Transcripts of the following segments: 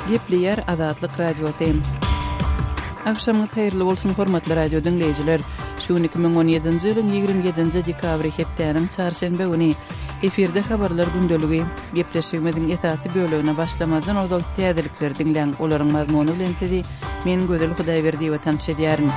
Gepleýär Azatlyk Radiosy. Agşamyňyz haýyrly bolsun, hormatly radio diňleýjiler! Şu gün 2017-nji ýylyň 27-nji dekabry hepdäniň çarşenbe güni. Efirde habarlar gündeligi. Gepleşigimiziň esasy bölegine başlamazdan ozal täzelikleri diňläň, olaryň mazmuny bilen sizi men Gözel Hudaýberdiýewa tanyş edýärin.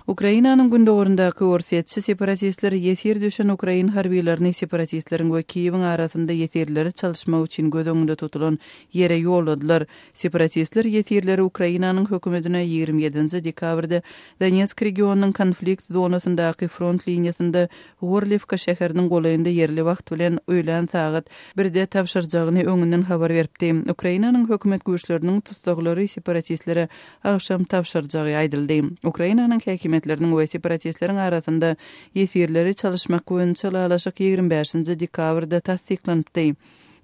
Ukrainanyň gündogaryndaky orsýetçi separatistler ýesir düşen ukrain harbylaryny separatistleriň we Kiýewiň arasynda ýesirleri çalyşmak üçin göz öňünde tutulan ýere ýolladylar. Separatistler ýesirleri Ukrainanyň hökümetine 27-nji dekabrda Donetsk regionynyň konflikt zonasyndaky front liniýasynda Gorliwka şäheriniň golaýynda ýerli wagt bilen öýlän sagat birde tabşyrjagyny öňünden habar beripdi. Ukrainanyň hökümet güýçleriniň tussaglary separatistlere agşam tabşyrjagy aýdyldy. Ukrainanyň häkimiýetleriniň we separatistleriň arasynda ýesirleri çalyşmak boýunça ylalaşyk 25-nji dekabrda tassyklanypdy.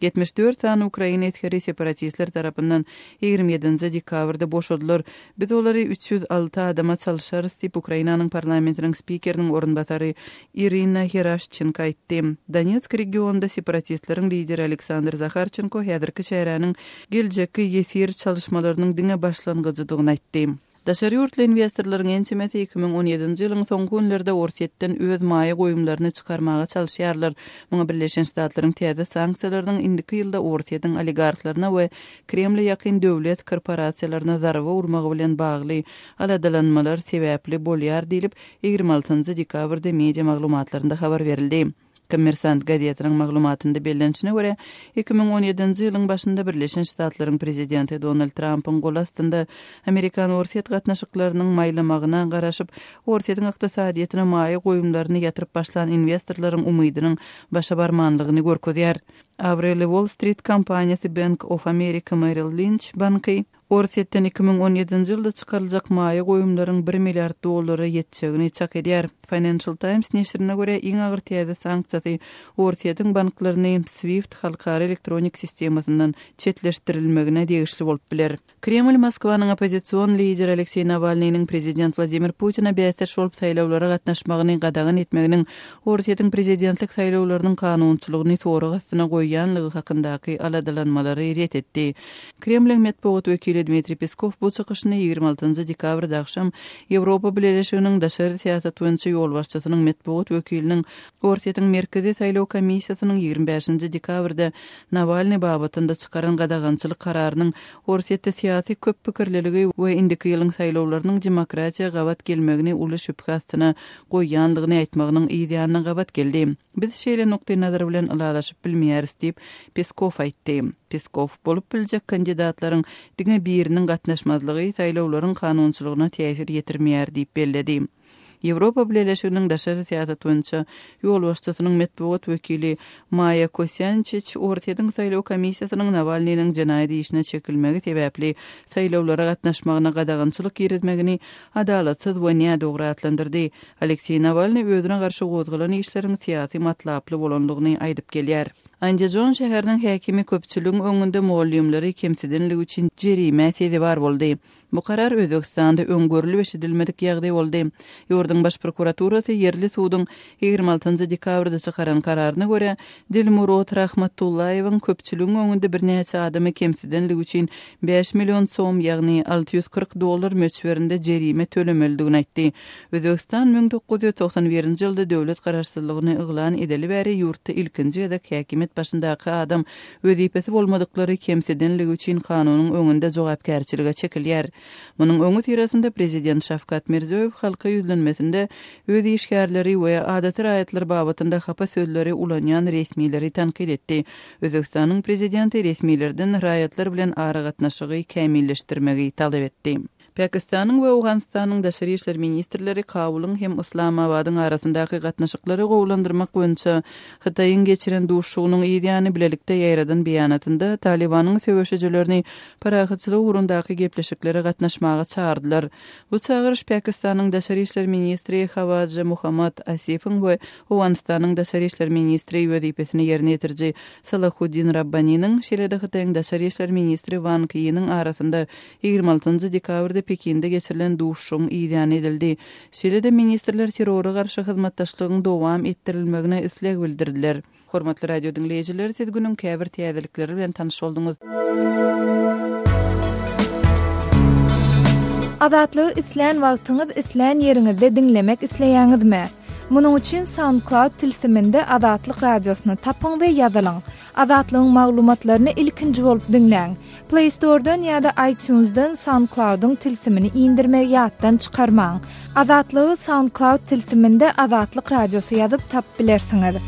74 sany ukrain esgeri separatistler tarapyndan 27-nji dekabrda boşadylar. Biz olary 306 adama çalyşarys diýip, Ukrainanyň parlamentiniň spikeriniň orunbasary Irina Heraşçenko aýtdy. Donetsk regionynda separatistleriň lideri Aleksandr Zaharçenko häzirki çäräniň geljekki ýesir çalyşmalarynyň diňe başlangyjydygyny aýtdy. Daşary ýurtly inwestorlaryň ençemesi 2017-nji ýylyň soňky günlerde Orsýetden öz maýa goýumlaryny çykarmaga çalyşýarlar. Muňa Birleşen Ştatlaryň täze sanksiýalarynyň indiki ýylda Orsýetiň oligarhlaryna we Kremle ýakyn döwlet korporasiýalaryna zarba urmagy bilen bagly aladalanmalar sebäpli bolýar diýlip, 26-njy dekabrda media maglumatlarynda habar berildi. Kommersant gazetiniň maglumatynda bellenişine görä, 2017-nji ýylyň başynda Birleşen Ştatlaryň prezidenti Donald Trampyň goly astynda amerikan-orsýet gatnaşyklarynyň maýlamagyna garaşyp, Orsýetiň ykdysadyýetine maýa goýumlaryny ýatyryp başlan inwestorlaryň umydynyň başa barmanlygyny görkezýär. Abraýly Wall-Strit kompaniýasy Bank of America Merrill Lynch banky, Orsýetden 2017-nji ýylda çykaryljak maýa goýumlaryň bir milliard dollara ýetjegini çak edýär. Financial Times neşirine görä, iň agyr täze sanksiýasy Orsýetiň banklaryny SWIFT halkara elektronik sistemasyndan çetleşdirilmegine degişli bolup biler. Kreml Moskwanyň oppozision lideri Alekseý Nawalnynyň prezident Wladimir Putine bäsdeş bolup saýlawlara gatnaşmagyny gadagan etmeginiň Orsýetiň prezidentlik saýlawlarynyň kanunçylygyny sorag astyna goýýanlygy hakyndaky aladalanmalary ret etdi. Kremliň metbugat wekili Dmitriý Peskow bu çykyşyny 26-njy dekabrda agşam Ýewropa Bileleşiginiň daşary syýasat boýunça ýolbaşçysynyň metbugat wekiliniň Orsýetiň Merkezi saýlaw komissiýasynyň 25-nji dekabrda Nawalnyý babatynda çykaran gadagançylyk kararynyň Orsýetde syýasy köppikirliligi we indiki ýylyň saýlawlarynyň demokratiýa gabat gelmegini uly şübhe astyna goýýandygyny aýtmagynyň yz ýanyna gabat geldi. Biz şeýle nukdaýnazar bilen ylalaşyp bilmeýäris diýip, Peskow aýtdy. Peskow, bolup biljek kandidatlaryň diňe biriniň gatnaşmazlygy saýlawlaryň kanunçylygyna täsir ýetirmeýär diýip belledi. Ýewropa Bileleşiginiň daşary syýasat boýunça ýolbaşçysynyň metbugat wekili Maýa Kosýançiç Orsýetiň saýlaw komissiýasynyň Nawalnynyň jenaýat işine çekilmegi sebäpli saýlawlara gatnaşmagyna gadagançylyk girizmegini adalatsyz we nädogry atlandyrdy. Alekseý Nawalnyý özüne garşy gozgalan işleriň syýasy matlaply bolandygyny aýdyp gelýär. Andijon şäheriniň häkimi köpçüligiň öňünde mugallymlary kemsidenligi üçin jerimä sezewar boldy. Bu karar Özbegistanda öň görlüp-eşidilmedik ýagdaý boldy. Ýurduň Baş prokuraturasy ýerli suduň 26-njy dekabrda çykaran kararyna görä, Dilmurod Rahmatullaýewiň köpçüligiň öňünde birnäçe adamy kemsidenligi üçin bäş million som, ýagny 640 dollar möçberinde jerime tölemelidigini aýtdy. Özbegistan 1991-nji ýylda döwlet garaşsyzlygyny yglan edeli bäri ýurtda ilkinji gezek häkimiýet başyndaky adam wezipesi bolmadyklary kemsidenligi üçin kanunyň öňünde jogapkärçilige çekilýär. Munuň öňüsyrasynda prezident Şawkat Mirziýoýew halka ýüzlenmesinde öz işgärleri we adaty raýatlar babatynda hapa sözleri ulanýan resmileri tankyt etdi. Özbegistanyň prezidenti resmilerden raýatlar bilen aragatnaşygy kämilleşdirmegi talap etdi. Pakistanyň we Owganystanyň daşary işler ministrleri Kabulyň hem Yslamabadyň arasyndaky gatnaşyklary gowulandyrmak boýunça Hytaýyň geçiren duşuşygynyň yzýany bilelikde ýaýradan beýanatynda Talybanyň söweşijilerini parahatçylyk ugrundaky gepleşiklere gatnaşmaga çagyrdylar. Bu çagyryş Pakistanyň daşary işler ministri Hawaja Muhammad Asifiň we Owganystanyň daşary işler ministri wezipesini ýerine ýetiriji Salahuddin Rabbaniniň, şeýle-de Hytaýyň daşary işler ministri Wang Ýiniň arasynda 26-njy dekabrda Pekinde geçirilen duşuşygyň yzýany edildi. Şeýle-de ministrler terrora garşy hyzmatdaşlygyň dowam etdirilmegine isleg bildirdiler. Hormatly radio diňleýjiler, siz günüň käbir täzelikleri bilen tanyş bolduňyz. Azatlygy islän wagtyňyz, islän ýeriňizde diňlemek isleýäňizmi? Munuň üçin SoundCloud tilsiminde Azatlyk Radiosyny tapyň we ýazylyň. Azatlygyň maglumatlaryny ilkinji bolup diňläň. Play Store-dan ýa-da iTunes-dan SoundCloud-yň tilsimini indirmegi ýatdan çykarmaň. Azatlygy SoundCloud tilsiminde Azatlyk Radiosy ýazyp tapyp bilersiňiz.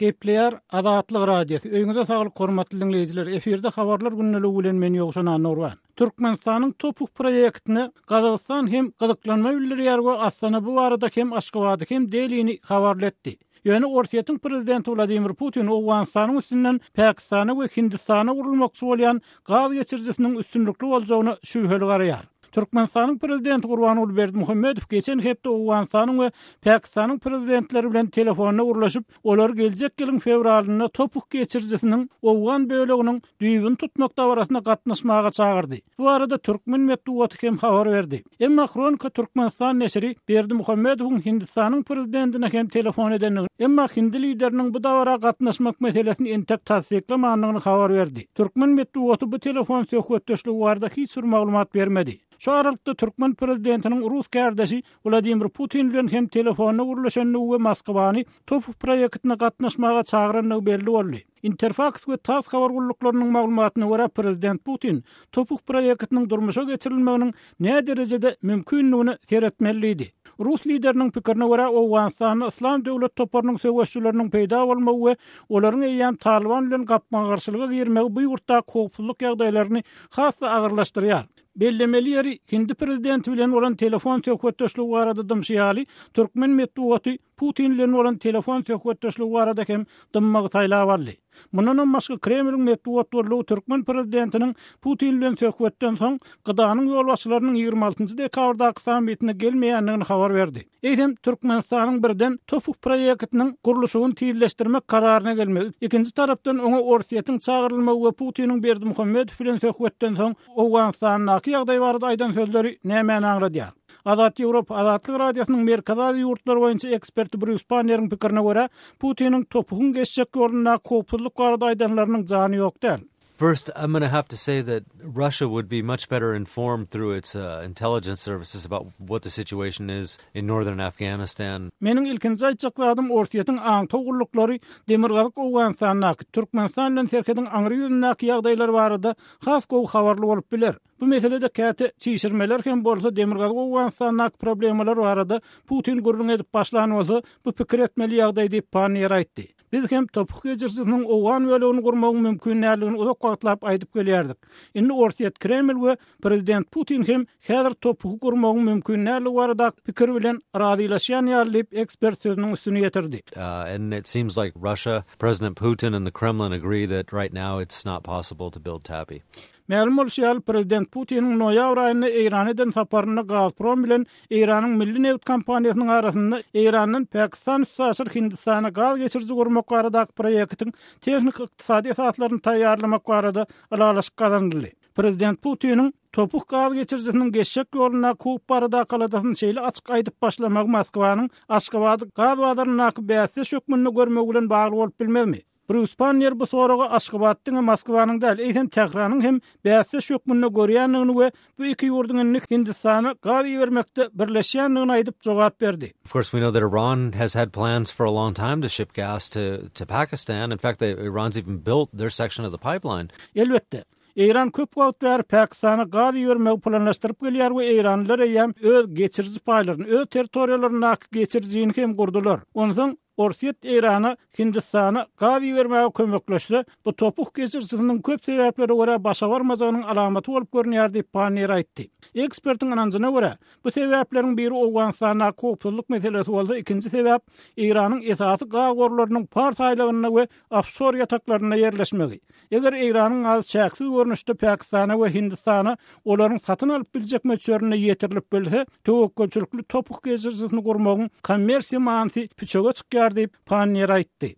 Gepleýär Azatlyk Radiosy. Öýüňize saglyk hormatly diňleýjiler. Efirde habarlar gündeligi bilen men Ýowşan Annagurban. Türkmenistanyň TOPH proýektine Gazagystan hem gyzyklanma bildirýär we Astana bu barada hem Aşgabady hem Delini habarly etdi. Ýöne Orsýetiň prezidenti Wladimir Putin Owganystanyň üstünden Pakistana we Hindistana gurulmakçy bolýan gaz geçirijisiniň üstünlikli boljagyna şübheli garaýar. Türkmenistanyň prezidenti Gurbanguly Berdimuhamedow geçen hepde Owganystanyň we Pakistanyň prezidentleri bilen telefonda gürleşip, olary geljek ýylyň fewralynda TOPH geçirijisiniň owgan böleginiň düýbüni tutmak dabarasyna gatnaşmaga çagyrdy. Bu barada türkmen metbugaty hem habar berdi. Emma Hronika Türkmenistan neşiri Berdimuhamedowyň Hindistanyň prezidentine hem telefon edendigini, emma hindi lideriniň bu dabara gatnaşmak meselesini entek tassyklamandygyny habar berdi. Türkmen metbugaty bu telefon söhbetdeşligi barada hiç bir maglumat bermedi. Şu aralykda türkmen prezidentiniň rus kärdeşi Wladimir Putin bilen hem telefonda gürleşendigi we Moskwany TOPH proýektine gatnaşmaga çagyrandygy belli boldy. Interfaks we tass habar gulluklarynyň maglumatyna görä, prezident Putin TOPH proýektiniň durmuşa geçirilmeginiň näderejede mümkindigine seretmeli diýdi. Rus lideriniň pikirine görä, Owganystanda Yslam döwlet toparynyň söweşijileriniň peýda bolmagy we olaryň eýýäm Talyban bilen gapma-garşylyga girmegi bu ýurtdaky howpsuzlyk ýagdaýlaryny has-da agyrlaşdyrýar. Bellemeli ýeri, hindi prezidenti bilen bolan telefon söhbetdeşligi barada dymşy ýaly, türkmen metbugaty Putin bilen bolan telefon söhbetdeşligi barada hem dymmagy saýlap aldy. Mundanam başga Kremliň metbugat gullugy türkmen prezidentiniň Putin bilen söhbetden soň GDA-nyň ýolbaşçylarynyň 26 njy dekabrdaky sammitine gelmeýändigini habar berdi. Eýsem, Türkmenistanyň birden TOPH proýektiniň gurluşygyny tizleşdirmek kararyna gelmegi, ikinji tarapdan oňa Orsýetiň çagyrylmagy we Putiniň Berdimuhamedow bilen söhbetden soň Owganystandaky ýagdaý barada aýdan sözleri nämäni aňladýar? Azat Ýewropa, Azatlyk Radiosynyň Merkezi Aziýa ýurtlary boýunça eksperti Brýus Panneriň pikirine görä, Putiniň TOPH-yň geçjek ýolundaky howpsuzlyk barada aýdanlarynyň jany ýok däl. First, I'm gonna have to say that Russia would be much better informed through its intelligence services about what the situation is in northern Afghanistan. Meniň ilkinji aýtjak zadym Orsýetiň aňtaw gulluklary demirgazyk Owganystandaky, Türkmenistan bilen serhediň aňry ýüzündäki ýagdaýlar barada has gowy habarly bolup biler. Bu meselede käte çişirmeler hem bolsa Demirgazyk Owganystandaky problemalar barada Putin gürrüň edip başlan bolsa, bu pikir etmeli ýagdaý diýip, Panniýer aýtdy. Biz hem TOPH geçirijisiniň owgan bölegini gurmagyň mümkin däldigini uzak wagtlap aýdyp gelýärdik. Indi Orsýet Kreml we prezident Putin hem häzir TOPH-y gurmagyň mümkin däldigi baradaky pikir bilen razylaşýan ýaly diýip, ekspert sözüniň üstüni ýetirdi. And it seems like Russia, President Putin and the Kremlin agree that right now it's not possible to build TAPI. Mälim bolşy ýaly, prezident Putiniň noýabr aýynda Eýrana eden saparynda Gazprom bilen Eýranyň milli nebit kompaniýasynyň arasynda Eýrandan Pakistan üstaşyr Hindistana gaz geçiriji gurmak baradaky proýektiň tehniki-ykdysady esaslaryny taýýarlamak barada ylalaşyk gazanyldy. Prezident Putiniň TOPH gaz geçirijisiniň geçjek ýolundaky howp baradaky aladasyny şeýle açyk aýdyp başlamagy Moskwanyň Aşgabady gaz bazaryndaky bäsdeş hökmünde görmegi bilen bagly bolup bilmezmi? Brýus Panniýer bu soraga Aşgabat diňe Moskwanyň däl, eýsem Tähranyň hem bäsdeş hökmünde görýändigini we bu iki ýurduň indi Hindistana gaz ibermekde birleşýändigini aýdyp jogap berdi. Of course we know that Iran has had plans for a long time to ship gas to to Pakistan. In fact they Iran's even built their section of the pipeline. Elbetde, Eýran köp wagt bäri Pakistana gaz ibermegi planlaşdyryp gelýär we eýranlylar eýýäm öz geçiriji paýlaryny, öz territoriýalaryndaky geçirijini hem gurdular. Onsoň Orsýet Eýrana Hindistana gaz ibermäge kömekleşse, bu TOPH geçirijisiniň köp sebäplere görä başa barmajagynyň alamaty bolup görünýär diýip, Panniýer aýtdy. Ekspertiň ynanjyna görä, bu sebäpleriň biri Owganystandaky howpsuzlyk meselesi bolsa, ikinji sebäp Eýranyň esasy gaz gorlarynyň Pars aýlagynda we ofşor ýataklarynda ýerleşmegi. Eger Eýranyň gazy çäksiz görnüşde Pakistana we Hindistana olaryň satyn alyp biljek möçberinde ýetirilip bilse, töwekgelçilikli TOPH geçirijisini gurmagyň kommersiýa manysy püçege çykýar diýip, Panniýer aýtdy.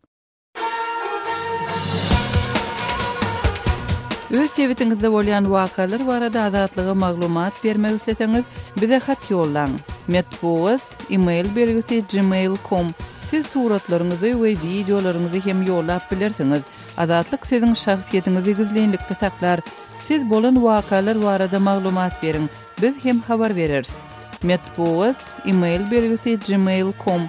Öz sebitiňizde bolýan wakalar barada Azatlyga maglumat bermek isleseňiz, bize hat ýollaň. Metbugat, e-mail belgisi gmail com. Siz suratlaryňyzy we wideolaryňyzy hem ýollap bilersiňiz. Azatlyk siziň şahsyýetiňizi gizlinlikde saklar. Siz bolan wakalar barada maglumat beriň, biz hem habar bereris. Metbugat, email belgisi gmail com.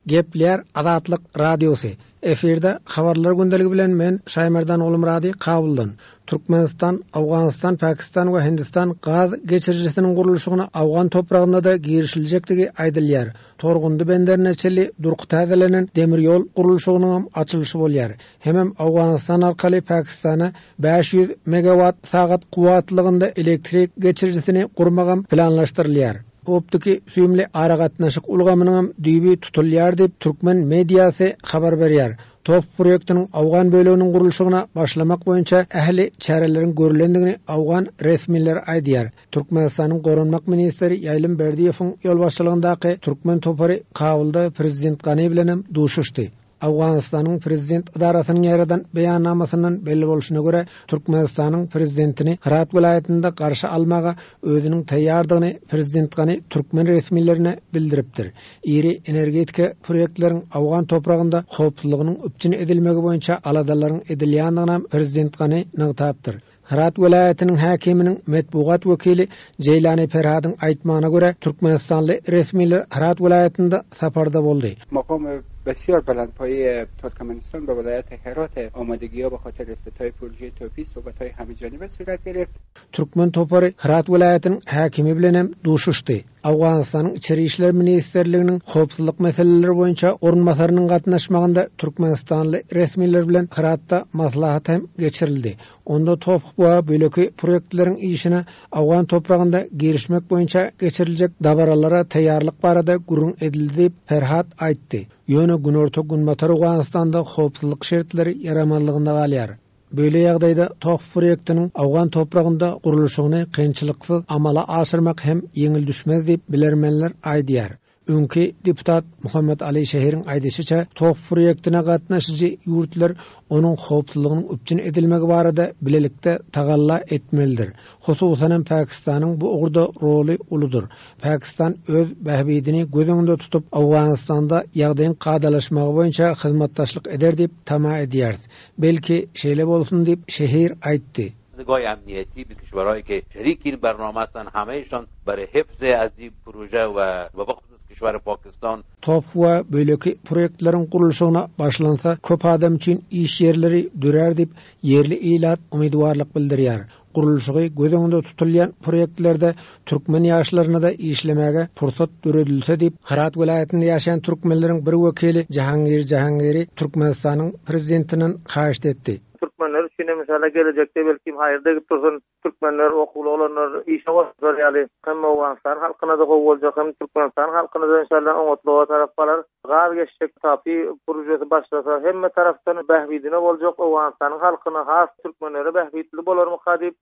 Gepleýär Azatlyk Radiosy. Efirde Habarlar gündeligi bilen men Şaýmerdan Gulmyrady Kabuldan. Türkmenistan, Owganystan, Pakistan we Hindistan gaz geçirijisiniň gurluşygyna owgan topragynda-da girişiljekdigi aýdylýar. Torgundy benderine çenli durky täzelenen demir ýol gurluşygynyňam açylyşy bolýar. Hemem Owganystan arkaly Pakistana 500 megawat sagat kuwwatlygynda elektrik geçirijisini gurmagam planlaşdyrylýar. Optiki süýümli aragatnaşyk ulgamynyňam düýbi tutulýar diýip, türkmen mediasy habar berýär. TOPH proýektiniň owgan böleginiň gurluşygyna başlamak boýunça ähli çäreleriň görlendigini owgan resmileri aýdýar. Türkmenistanyň goranmak ministri Ýaýlym Berdiýewiň ýolbaşçylygyndaky türkmen topary Kabulda prezident Gani bilenem duşuşdy. Owganystanyň prezident edarasynyň ýaýradan beýannamasyndan belli bolşuna görä, Türkmenistanyň prezidentini Hyrat welaýatynda garşy almaga özüniň taýýardygyny prezident Gani türkmen resmilerine bildiripdir. Iri energetika proýektleriň owgan topragynda howpsuzlygynyň üpjün edilmegi boýunça aladalaryň edilýändiginem prezident Gani nygtapdyr. Hyrat welaýatynyň häkiminiň metbugat wekili Jeýlani Perhadyň aýtmagyna görä, türkmenistanly resmiler Hyrat welaýatynda saparda boldy. Maqam بسیار بلندپایه ترکمنستان به ولایت هرات آمادگی‌ها به خاطر افتتاح پروژه توپی صحبت‌های همه‌جانبه صورت گرفت. Türkmen topary Hyrat welaýatynyň häkimi bilen hem duşuşdy. Owganystanyň Içeri işler ministrliginiň howpsuzlyk meseleleri boýunça orunbasarynyň gatnaşmagynda türkmenistanly resmiler bilen Hyratda maslahat hem geçirildi. Onda TOPH we beýleki proýektleriň işine owgan topragynda girişmek boýunça geçiriljek dabaralara taýýarlyk barada gürrüň edildi diýip, Perhat aýtdy. Ýöne günorta-günbatar Owganystanda howpsuzlyk şertleri ýaramazlygynda galýar. Beýle ýagdaýda TOPH proýektiniň owgan topragynda gurluşygyny kynçylyksyz amala aşyrmak hem ýeňil düşmez diýip, bilermenler aýdýar. Öňki deputat Muhammet Ali Şehiriň aýdyşyça, TOPH proýektine gatnaşyjy ýurtlar onuň howpsuzlygynyň üpjün edilmegi barada bilelikde tagalla etmelidir. Hususan hem Pakistanyň bu ugurda roly uludyr. Pakistan öz bähbidini göz öňünde tutup, Owganystanda ýagdaýyň kadalaşmagy boýunça hyzmatdaşlyk eder diýip tama edýäris. Belki, şeýle bolsun diýip, Şehir aýtdy. دستگاه امنیتی به کشورهایی که شریک این برنامه هستند همهشان برای حفظ از این پروژه و و بخصوص کشور پاکستان TOPH we beýleki proýektleriň gurluşygyna başlansa, köp adam üçin iş ýerleri dörär diýip, ýerli ilat umydywarlyk bildirýär. Gurluşygy göz öňünde tutulýan proýektlerde türkmen ýaşlaryna-da işlemäge pursat döredilse diýip, Hyrat welaýatynda ýaşaýan türkmenleriň bir wekili Jahangir Jahangiri Türkmenistanyň Prezidentinden haýyşt etdi. Türkmenler üçin hem inşallah gelejekde belkim haýyr degip dursun. Türkmenler okuwly oglanlar işe goşular ýaly hem Owganystan halkyna-da gowy boljak hem Türkmenistan halkyna-da inşallah oňatlyga tarap barar. Gaz geçjek TAPI purjesi başlasa hemme tarapdan bähbidine boljak Owganystanyň halkyna has türkmenlere bähbitli bolarmyka diýip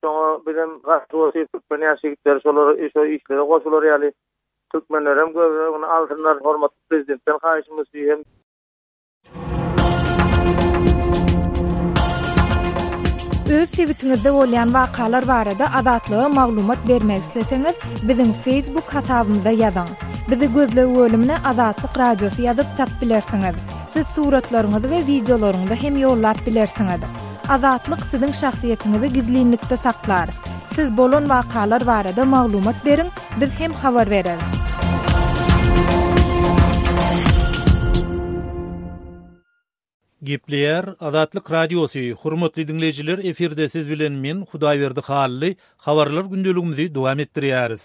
şoňa bizem garşy bolşy türkmen ýaş ýigitleri şolar şo işlere goşular ýaly türkmenlerem göz öňüne alsynlar hormatly prezidentden haýyşymyz şü hem. Öz sebitiňizde bolýan wakalar barada Azatlyga maglumat bermek isleseňiz, biziň Facebook hasabymyza ýazyň. Bizi gözleg bölümine Azatlyk Radiosy ýazyp tap bilersiňiz. Siz suratlaryňyzy we wideolaryňyzy hem ýollap bilersiňiz. Azatlyk siziň şahsyýetiňizi gizlinlikde saklar. Siz bolan wakalar barada maglumat beriň, biz hem habar bereris. Gepleýär Azatlyk Radiosy, Hormatly diňleýjiler efirde siz bilen men Hudaýberdi Hally, habarlar gündeligimizi dowam etdirýäris.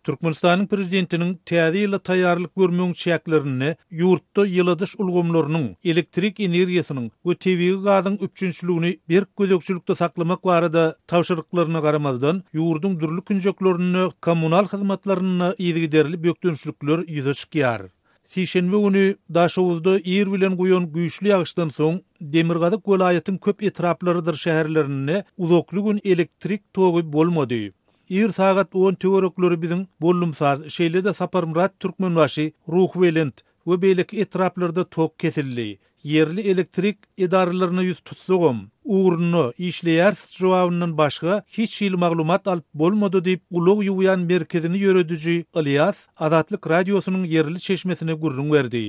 Türkmenistanyň Prezidentiniň Täze ýyla taýýarlyk görmegiň çäklerinde ýurtda ýyladyş ulgamlarynyň, elektrik energiýasynyň we tebigy gazyň üpjünçiligini berk gözegçilikde saklamak barada tabşyryklaryna garamazdan, ýurduň dürli künjeklerinde kommunal hyzmatlarynda yzygiderli bökdençlikler ýüze çykýar. Sişenbe güni Daşoguzda ir bilen guýan güýçli ýagyşdan soň, demirgazyk welaýatyň köp etraplarydyr şäherlerinde uzakly gün elektrik togy bolmady. Ir sagat on töwerekleri biziň Bollumsaz, şeýle-de Saparmyrat Türkmenbaşy, Ruhubelent we beýleki etraplarda tok kesildi. Ýerli elektrik edaralaryna ýüz tutsagam, ugrunda işleýäris jogabyndan başga hiç hili maglumat alyp bolmady diýip, ulag ýuwýan merkezini ýörediji Ylýas Azatlyk Radiosynyň ýerli çeşmesine gürrüň berdi.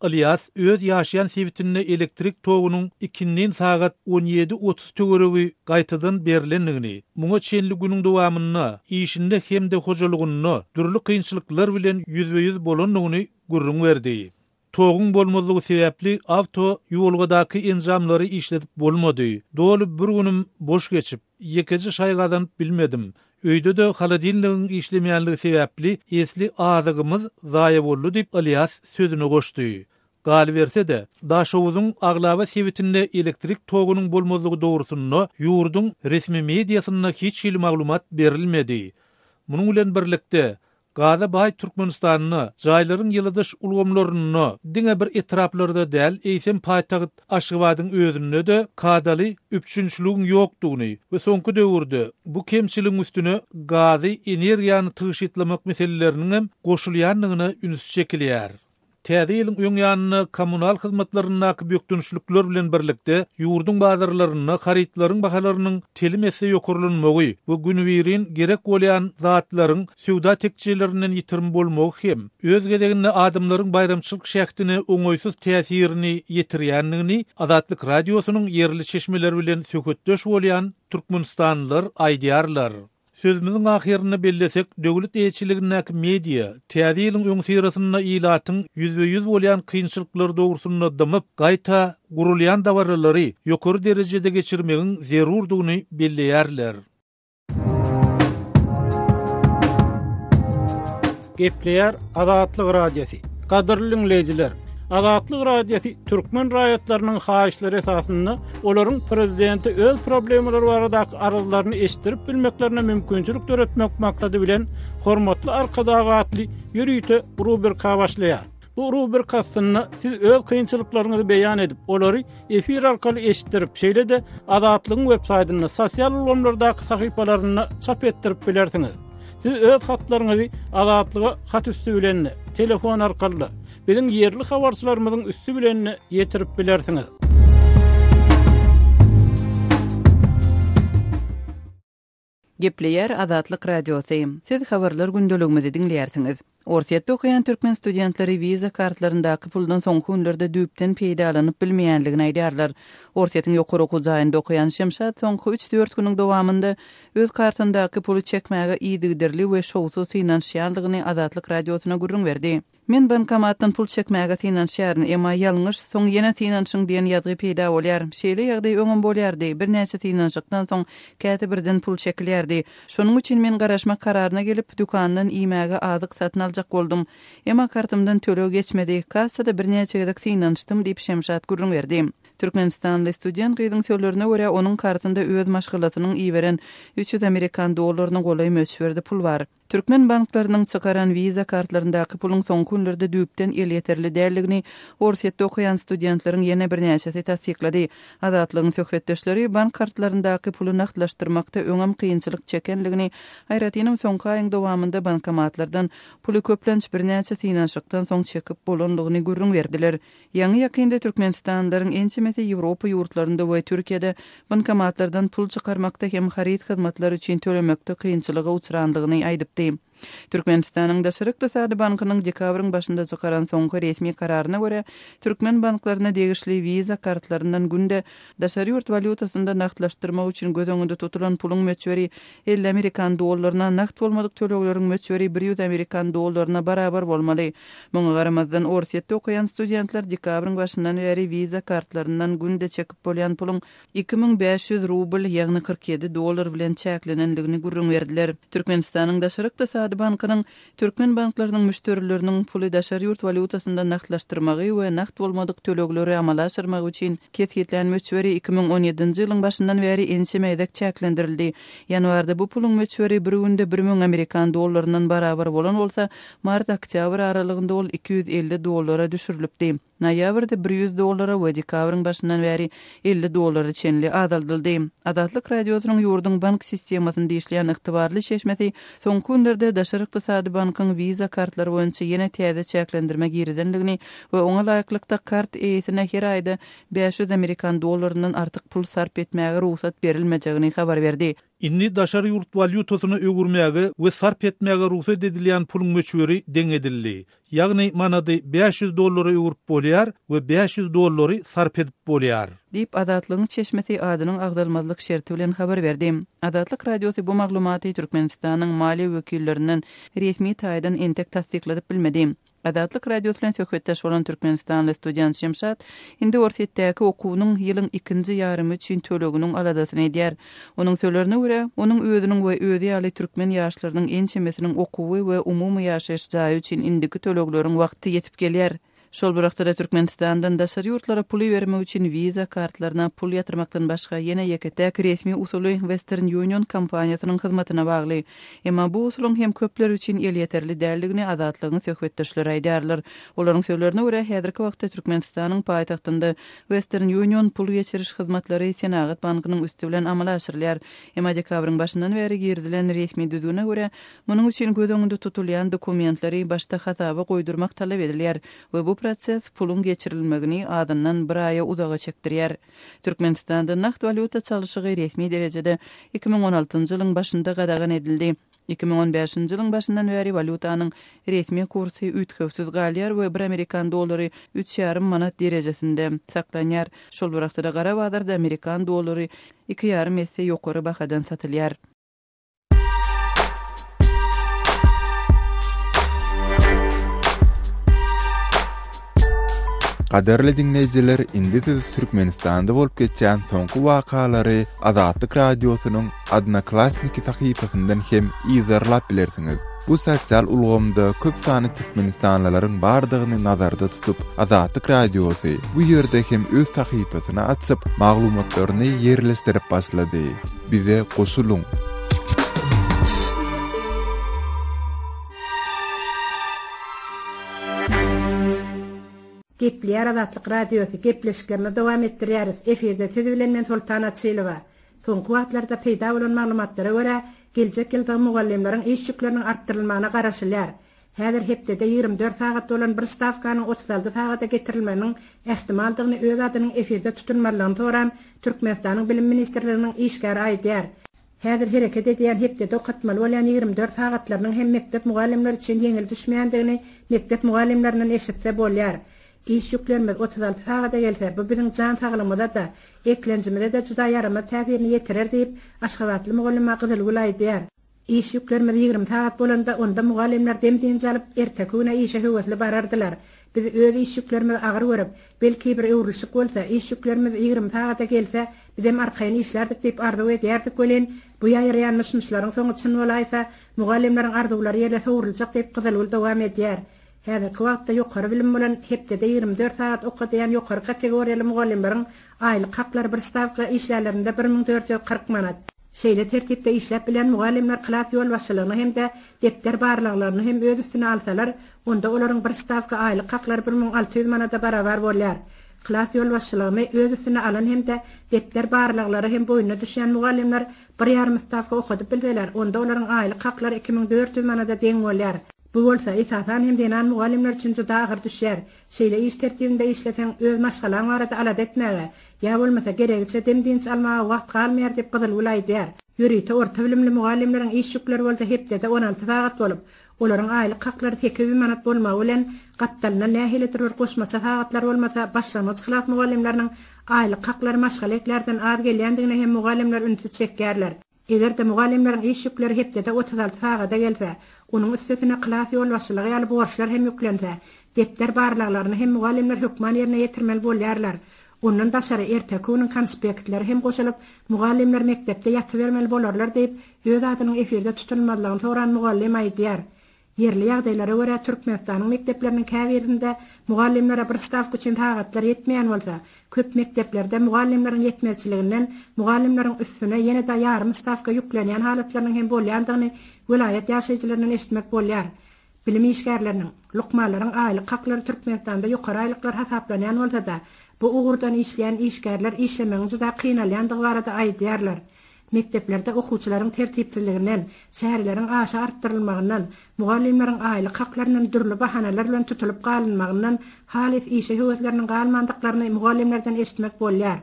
Ylýas öz ýaşaýan sebitinde elektrik togunyň ikindin sagat 17:30 töweregi gaýtadan berlendigini, muňa çenli günüň dowamynda işinde hem-de hojalygynda dürli kynçylyklar bilen ýüzbe-ýüz bolandygyny gürrüň berdi. Toguň bolmazlygy sebäpli awto ýuwalgadaky enjamlary işledip bolmady. Doly bir günüm boş geçip, ýekeje şaý gazanyp bilmedim. Öýde-de holodilnigiň işlemeýänligi sebäpli esli azygymyz zaýa boldy diýip, Ylýas sözüne goşdy. Galyberse-de, Daşoguzyň aglaba sebitinde elektrik togunyň bolmazlygy dogrusynda ýurduň resmi mediasynda hiç hili maglumat berilmedi. Munuň bilen birlikde, Gaza baý Türkmenistanda jaýlaryň ýyladyş ulgamlarynda diňe bir etraplarda däl, eýsem paýtagt Aşgabadyň özünde-de kadaly üpjünçiligiň ýokdugyny we soňky döwürde bu kemçiligiň üstüne gazy, energiýany tygşytlamak meseleleriniňem goşulýandygyna üns çekilýär. Täze ýylyň öň ýanynda kommunal hyzmatlaryndaky bökdençlikler bilen birlikde, ýurduň bazarlarynda harytlaryň bahalarynyň telim esse ýokarlanmagy we günübirin gerek bolýan zatlaryň söwda tekjelerinden ýitirim bolmagy hem öz gezeginde adamlaryň baýramçylyk şähdine oňaýsyz täsirini ýetirýändigini Azatlyk Radiosynyň ýerli çeşmeleri bilen söhbetdeş bolýan türkmenistanlylar aýdýarlar. Sözümiziň ahyrynda bellesek, döwlet eýeçiligindäki media Täze ýylyň öňüsyrasynda ilatyň ýüzbe-ýüz bolýan kynçylyklary dogrusynda dymyp, gaýta gurulýan dabaralary ýokary derejede geçirmegiň zerurdygyny belleýärler. Gepleýär Azatlyk Radiosy. Gadyrly diňleýjiler, Azatlyk Radiosy türkmen raýatlarynyň haýyşlary esasynda olaryň prezidente öz problemalary baradaky arzlaryny eşitdirip bilmeklerine mümkinçilik döretmek maksady bilen Hormatly Arkadag atly ýörite rubrika başlaýar. Bu rubrika astynda siz öz kynçylyklaryňyzy beýan edip, olary efir arkaly eşitdirip, şeýle-de Azatlygyň web saýtynda, sosial ulgamlardaky sahypalarynda çap etdirip bilersiňiz. Siz öz hatlaryňyzy Azatlyga hat üsti bilen-de, telefon arkaly-da, biziň ýerli habarçylarymyzyň üsti bilen-de ýetirip bilersiňiz. Gepleýär Azatlyk Radiosy. Siz habarlar gündeligimizi diňleýärsiňiz. Orsýetde okaýan türkmen studentleri wiza kartlaryndaky puldan soňky günlerde düýpden peýdalanyp bilmeýänligini aýdýarlar. Orsýetiň ýokary okuw jaýynda okaýan Şemşat soňky üç-dört günüň dowamynda öz kartyndaky puly çekmäge yzygiderli we şowsuz synanyşýandygyny Azatlyk Radiosyna gürrüň berdi. Men bankomatdan pul çekmäge synanyşýaryn, emma ýalňyş, soň ýene synanyşyň diýen ýazgy peýda bolýar. Şeýle ýagdaý öňem bolýardy, birnäçe synanyşykdan soň käte birden pul çekilýärdi. Şonuň üçin men garaşmak kararyna gelip, dükandan iýmäge azyk satyn aljak boldum. Emma kartymdan töleg geçmedi. Kassada birnäçe gezek synanyşdym, diýip, Şemşat gürrüň berdi. Türkmenistanly student gyzyň sözlerine görä, onuň kartynda öz maşgalasynyň iberen 300 amerikan dollaryna golaý möçberde pul bar. Türkmen banklarynyň çykaran Visa kartlaryndaky puluň soňky günlerde düýpden elýeterli däldigini Orsýetde okaýan studentleriň ýene birnäçesi tassyklady. Azatlygyň söhbetdeşleri bank kartlaryndaky puly nagtlaşdyrmakda öňem kynçylyk çekenligini, aýratynam soňky aýyň dowamynda bankomatlardan puly köplenç birnäçe synanyşykdan soň çekip bolandygyny gürrüň berdiler. Ýaňy-ýakynda türkmenistanlylaryň ençemesi Ýewropa ýurtlarynda we Türkiýede bankomatlardan pul çykarmakda hem haryt hyzmatlary üçin tölemekde kynçylyga uçrandygyny aýdypdy. Türkmenistanyň Daşary ykdysady bankynyň dekabryň başynda çykaran soňky resmi kararyna görä, türkmen banklaryna degişli Visa kartlaryndan günde daşary ýurt walýutasynda nagtlaşdyrmak üçin göz öňünde tutulan puluň möçberi 50 amerikan dollaryna, nagt bolmadyk tölegleriň möçberi 100 amerikan dollaryna barabar bolmaly. Muňa garamazdan, Orsýetde okaýan studentler dekabryň başyndan bäri Visa kartlaryndan günde çekip bolýan puluň 2500 rubl, ýagny 47 dollar bilen çäklenendigini gürrüň berdiler. Türkmenistanyň Daşary ykdysady bankynyň Türkmen banklarynyň müşderileriniň puly daşary ýurt walýutasynda nagtlaşdyrmagy we nagt bolmadyk tölegleri amala aşyrmagy üçin kesgitlän möçberi 2017-nji ýylyň başyndan bäri ençeme gezek çäklendirildi. Ýanwarda bu puluň möçberi bir günde 1000 amerikan dollaryndan barabar bolan bolsa, mart-oktýabr aralygynda ol 250 dollara düşürilipdi. Noýabrda 100 dollara we dekabryň başyndan bäri 50 dollara çenli azaldyldy. Azatlyk Radiosynyň ýurduň bank sistemasynda işleýän ygtybarly çeşmesi soňky günlerde Daşary ykdysady bankyň Visa kartlary boýunça ýene täze çäklendirme girizendigini we oňa laýyklykda kart eýesine her aýda 500 amerikan dollaryndan artyk pul sarp etmäge rugsat berilmejegini habar berdi. Indi daşary ýurt walýutasyna öwürmäge we sarp etmäge rugsat edilýän puluň möçberi deň edildi. Ýagny manady 500 dollara öwürip bolýar we 500 dollary sarp edip bolýar. Diýip, Azatlygyň çeşmesi adynyň agzalmazlyk şerti bilen habar berdi. Azatlyk Radiosy bu maglumaty Türkmenistanyň maliýe wekillerinden resmi taýdan entek tassykladyp bilmedi. Azatlyk Radiosy bilen söhbetdeş bolan türkmenistanly student Şemşat indi Orsýetdäki okuwynyň ýylyň ikinji ýarymy üçin töleginiň aladasyny edýär. Onuň sözlerine görä, onuň özüniň we özi ýaly türkmen ýaşlarynyň ençemesiniň okuwy we umumy ýaşaýyş jaýy üçin indiki tölegleriň wagty ýetip gelýär. Şol bir wagtda-da Türkmenistandan daşary ýurtlara pul ibermek üçin Visa kartlaryna pul ýatyrmakdan başga ýene ýeke-täk resmi usuly Western Union kompaniýasynyň hyzmatyna bagly. Emma bu usulyň hem köpler üçin elýeterli däldigini Azatlygyň söhbetdeşleri aýdýarlar. Olaryň sözlerine görä, häzirki wagtda Türkmenistanyň paýtagtynda Western Union pul geçiriş hyzmatlary Senagat bankynyň üsti bilen amala aşyrylýar. Emma dekabryň başyndan bäri girizilen resmi düzgüne görä, munuň üçin göz öňünde tutulýan dokumentleri başda hasaba goýdurmak talap edilýär we bu proses puluň geçirilmegini azyndan bir aýa uzaga çekdirýär. Türkmenistanda nagt walýuta çalşygy resmi derejede 2016-njy ýylyň başynda gadagan edildi. 2015-nji ýylyň başyndan bäri walýutanyň resmi kursy üýtgewsiz galýar we bir amerikan dollary üç ýarym manat derejesinde saklanýar. Şol bir wagtda-da gara bazarda amerikan dollary iki ýarym esse ýokary bahadan satylýar. Gadyrly diňleýjiler, indi siz Türkmenistanda bolup geçýän soňky wakalary Azatlyk Radiosynyň Odnoklassniki sahypasyndan hem yzarlap bilersiňiz. Bu sosial ulgamda köp sanly türkmenistanlylaryň bardygyny nazarda tutup, Azatlyk Radiosy bu ýerde hem öz sahypasyny açyp, maglumatlaryny ýerleşdirip başlady. Bize goşulyň! Gepleýär Azatlyk Radiosy, gepleşiklerimizi dowam etdirýäris. Efirde siz bilen men Soltan Açylowa. Soňky wagtlarda peýda bolan maglumatlara görä, geljek ýylda mugallymlaryň iş ýükleriniň artdyrylmagyna garaşylýar. Häzir hepdede 24 sagat bolan bir stawkanyň 36 sagada getirilmeginiň ähtimaldygyny öz adynyň efirde tutulmazlygyny soran Türkmenistanyň Bilim ministrliginiň işgäri aýdýar. Häzir hereket edýän hepdede okatmaly bolýan 24 sagatlarynyň hem mekdep mugallymlary üçin ýeňil düşmeýändigini mekdep mugallymlaryndan eşitse bolýar. Iş ýüklerimiz 36 sagada gelse, bu biziň jan saglygymyza-da, eklenjimize-de juda ýaramaz täsirini ýetirer diýip, aşgabatly mugallyma Gyzylgül aýdýar. Iş ýüklerimiz 20 sagat bolanda, onda mugallymlar dem-dynç alyp, erteki güne işe höwesli barardylar. Biz öz iş ýüklerimizi agyr görüp, belki bir öwrülişik bolsa, iş ýüklerimiz 20 sagada gelse, bizem arkaýyn işlärdik diýip arzuw edýärdik welin, bu ýaýraýan myş-myşlaryň soňy çyn bolaýsa, mugallymlaryň arzuwlary ýele sowruljak diýip Gyzylgül dowam edýär. Häzirki wagtda ýokary bilim bolan, hepdede 24 sagat okadýan ýokary kategoriýaly mugallymlaryň aýlyk haklary bir stawka işlärlerinde 1440 manat. Şeýle tertipde işläp bilýän mugallymlar klas ýolbaşçylygyny hem-de depder barlaglaryny hem öz üstüne alsalar, onda olaryň bir stawka aýlyk haklary 1600 manada barabar bolýar. Klas ýolbaşçylygyny öz üstüne alan hem-de depder barlaglary hem boýnuna düşýän mugallymlar bir ýarym stawka okadyp bilseler, onda olaryň aýlyk haklary 2400 manada deň bolýar. Bu bolsa, esasan hem zenan mugallymlar üçin juda agyr düşýär. Şeýle iş tertibinde işleseň, öz maşgalaň barada alada etmäge, ýa bolmasa geregiçe dem-dynç almaga wagt galmaýar diýip Gyzylgül aýdýar. Ýörite orta bilimli mugallymlaryň iş ýükleri bolsa hepdede 16 sagat bolup, olaryň aýlyk haklary 800 manat bolmagy bilen, gapdalyndan nähilidir bir goşmaça sagatlar bolmasa, başlangyç klas mugallymlarynyň aýlyk haklary maşgala eklärden az gelýändigine hem mugallymlar ünsi çekýärler. Eger-de mugallymlaryň iş ýükleri hepdede 36 sagada gelse, onuň üstesine klas ýolbaşçylygy ýaly borçlar hem ýüklense, depder barlaglaryny hem mugallymlar hökman ýerine ýetirmeli bolýarlar. Ondan daşary erteki günüň konspektleri hem goşulyp, mugallymlar mekdepde ýatybermeli bolarlar diýip, öz adynyň efirde tutulmazlygyny soran mugallym aýdýar. Ýerli ýagdaýlara görä, Türkmenistanyň mekdepleriniň käbirinde mugallymlara bir stawka üçin sagatlar ýetmeýän bolsa, köp mekdeplerde mugallymlaryň ýetmezçiliginden mugallymlaryň üstüne ýene-de ýarym stawka ýüklenýän halatlarynyň hem bolýandygyny welaýat ýaşaýjylaryndan eşitmek bolýar. Bilim işgärleriniň, lukmanlaryň aýlyk haklary Türkmenistanda ýokary aýlyklar hasaplanýan bolsa-da, bu ugurdan işleýän işgärler işlemegiň juda kynalýandygy barada aýdýarlar. Mekdeplerde okuwçylaryň tertipsizliginden, çäreleriň aşa artdyrylmagyndan, mugallymlaryň aýlyk haklaryndan dürli bahanalar bilen tutulyp galynmagyndan halys işe höwesleriniň galmandyklaryny mugallymlardan eşitmek bolýar.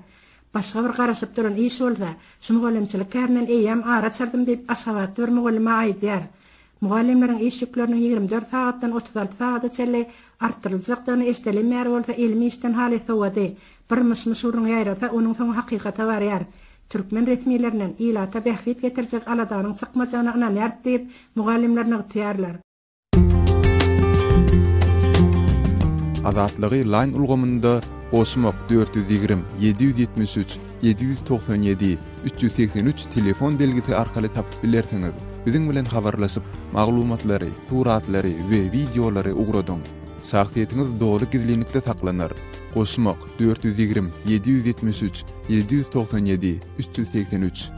Başga bir garaşyp duran iş bolsa, şu mugallymçylyk kärinden eýýäm ara çardym diýip, aşgabatly bir mugallyma aýdýar. Mugallymlaryň iş ýükleriniň 24 sagatdan 36 sagada çenli artdyryljakdygyny eşidelim bäri bolsa elim işden halys sowady. Bir myş-myş gürrüň ýaýrasa, onuň soňy hakykata barýar. Türkmen resmilerinden ilata bähbit getirjek aladanyň çykmajagyna ynanýarys diýip, mugallymlar nygtaýarlar. Azatlygy Line ulgamynda goşmak 420 773 797 383 telefon belgisi arkaly tapyp bilersiňiz. Biziň bilen habarlaşyp, maglumatlary, suratlary we wideolary ugradyň. Şahsyýetiňiz doly gizlinlikde saklanar. Goşmak 420 773 797 383.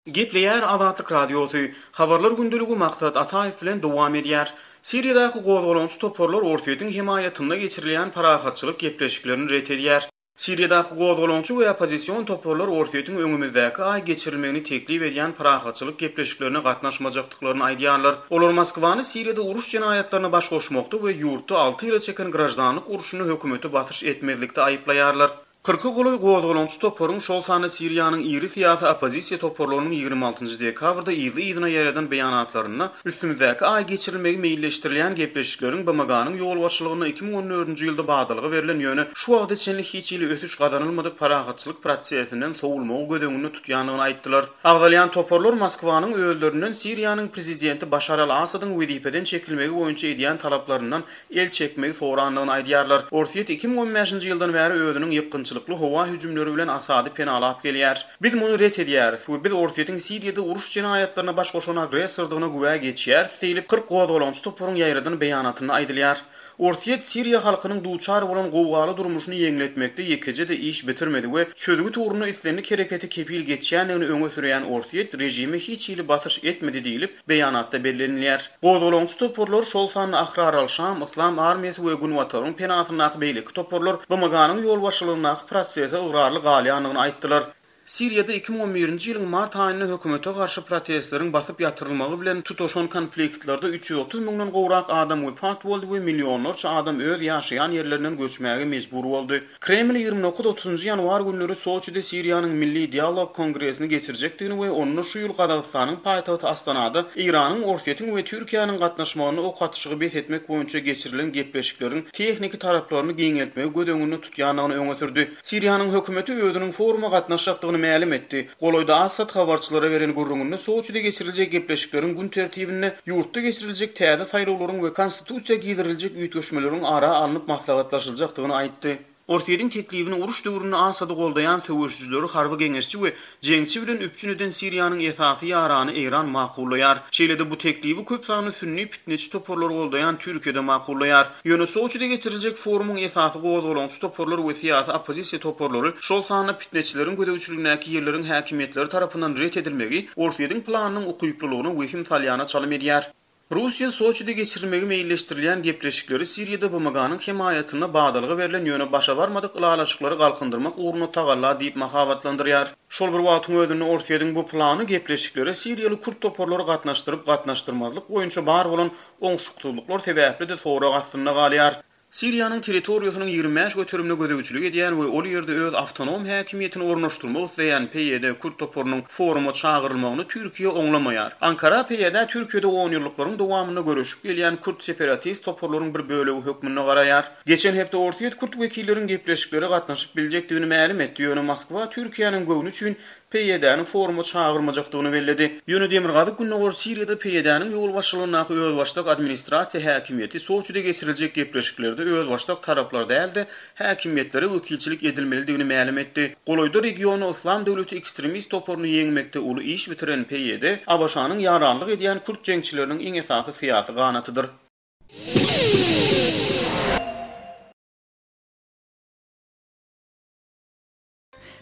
Gepleýär Azatlyk Radiosy, Habarlar gündeligi Maksat Ataýew bilen dowam edýär. Siriýadaky gozgalaňçy toparlar Orsýetiň hemaýatynda geçirilýän parahatçylyk gepleşiklerini ret edýär. Siriýadaky gozgalaňçy we oppozision toparlar Orsýetiň öňümizdäki aý geçirilmegini teklip edýän parahatçylyk gepleşiklerine gatnaşmajakdyklaryny aýdýarlar. Olar Moskwany Siriýada uruş jenaýatlaryna baş goşmakda we ýurtda alty ýyla çeken graždanlyk urşunda hökümete basyş etmezlikde aýyplaýarlar. Kyrka golaý gozgalaňçy toparyň, şol sanda Siriýanyň iri syýasy oppozisiýa toparlarynyň 26 njy dekabrda yzly-yzyna ýaýradan beýanatlarynda üstümizdäki aý geçirilmegi meýilleşdirilýän gepleşikleriň BMG-niň ýolbaşçylygynda 2014-nji ýylda badalga berlen ýöne şu wagta çenli hiç hili ösüş gazanylmadyk parahatçylyk prosesinden sowulmagy göz öňünde tutýandygyny aýtdylar. Agzalýan toparlar Moskwanyň özlerinden Siriýanyň prezidenti Başar al-Assadyň wezipeden çekilmegi boýunça edýän talaplaryndan el çekmegi sorandygyny aýdýarlar. Orsýet 2015-nji ýyldan bäri özüniň ýykgynçylykly howa hüjümleri bilen Asady penalap gelýär. Biz muny ret edýäris we biz Orsýetiň Siriýada uruş jenaýatlaryna baş goşan agressordygyna güwä geçýäris diýlip, 40 gozgalaňçy toparyň ýaýradan beýanatynda aýdylýar. Orsýet siriýa halkynyň duçar bolan gowgaly durmuşyny ýeňletmekde ýekeje-de iş bitirmedi we çözgüt ugrunda islendik herekete kepil geçýändigini öňe sürýän Orsýet režime hiç hili basyş etmedi diýlip, beýanatda bellenilýär. Gozgalaňçy toparlar, şol sanda Ahrar al-Şam, Yslam armiýasy we Günbataryň penasyndaky beýleki toparlar BMG-niň ýolbaşçylygyndaky prosese ygrarly galýandygyny aýtdylar. Siriýada 2011-nji ýylyň mart aýynda hökümete garşy protestleriň basyp ýatyrylmagy bilen tutaşan konfliktlerde 330 müňden gowrak adam wepat boldy we millionlarça adam öz ýaşaýan ýerlerinden göçmäge mejbur boldy. Kreml 29 otuzynjy ýanwar günleri Soçide Siriýanyň Milli dialog kongresini geçirjekdigini we onda şu ýyl Gazagystanyň paýtagty Astanada Eýranyň, Orsýetiň we Türkiýäniň gatnaşmagynda ok atyşygy bes etmek boýunça geçirilen gepleşikleriň tehniki taraplaryny giňeltmegi göz öňünde tutýandygyny öňe sürdi. Siriýanyň hökümeti özüniň foruma gatnaşjakdygyny mälim etdi. Golaýda Assad habarçylara beren gürrüňinde Soçide geçiriljek gepleşikleriň gün tertibinde ýurtda geçiriljek täze saýlawlaryň we konstitusiýa giziriljek üýtgeşmeleriň ara alnyp maslahatlaşyljakdygyny aýtdy. Orsýetiň teklibini uruş döwründe Assady goldaýan söweşijileri harby geňeşçi we jeňçi bilen üpjün eden Siriýanyň esasy ýarany Eýran makullaýar. Şeýle-de bu teklibi köp sanly sünni pitneçi toparlary goldaýan Türkiýe-de makullaýar. Ýöne Soçide geçiriljek forumyň esasy gozgalaňçy toparlar we syýasy oppozisiýa toparlary, şol sanda pitneçileriň gözegçiligindäki ýerleriň häkimiýetleri tarapyndan ret edilmegi Orsýetiň planynyň ukyplylygyna wehim salýana çalym edýär. Russiýa Soçide geçirilmegi meýilleşdirilýän gepleşikleri Siriýada BMG-niň hemaýatynda badalga berlen ýöne başa barmadyk ylalaşyklary galkyndyrmak ugrunda tagalla diýip mahabatlandyrýar. Şol bir wagtyň özünde Orsýetiň bu plany gepleşiklere siriýaly kürt toparlary gatnaşdyryp-gatnaşdyrmazlyk boýunça bar bolan oňşuksyzlyklar sebäpli-de sorag astynda galýar. Siriýanyň territoriýasynyň 25 göterimine gözegçilik edýän we ol ýerde öz awtonom häkimiýetini ornaşdyrmak isleýän PYD kürt toparynyň foruma çagyrylmagyny Türkiýe oňlamaýar. Ankara PYD-ä Türkiýede onýyllyklaryň dowamynda göreşip gelýän kürt separatist toparlaryň bir bölegi hökmünde garaýar. Geçen hepde Orsýet kürt wekilleriň gepleşiklere gatnaşyp biljekdigini mälim etdi, ýöne Moskwa Türkiýäniň göwni üçin PYD-ni foruma çagyrmajakdygyny belledi. Ýöne Demirgazyk-Gündogar Siriýada PYD-niň ýolbaşçylygyndaky özbaşdak administrasiýa häkimiýeti Soçide geçiriljek gepleşiklerde özbaşdak taraplar däl-de, häkimiýetlere wekilçilik edilmelidigini mälim etdi. Golaýda regionda Yslam döwleti ekstremist toparyny ýeňmekde uly iş bitiren PYD, ABŞ-nyň ýaranlyk edýän kürt jeňçileriniň iň esasy syýasy ganatydyr.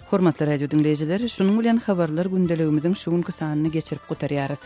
Hormatly radio diňleýjiler, şunuň bilen habarlar gündeligimiziň şu günki sanyny geçirip gutarýarys.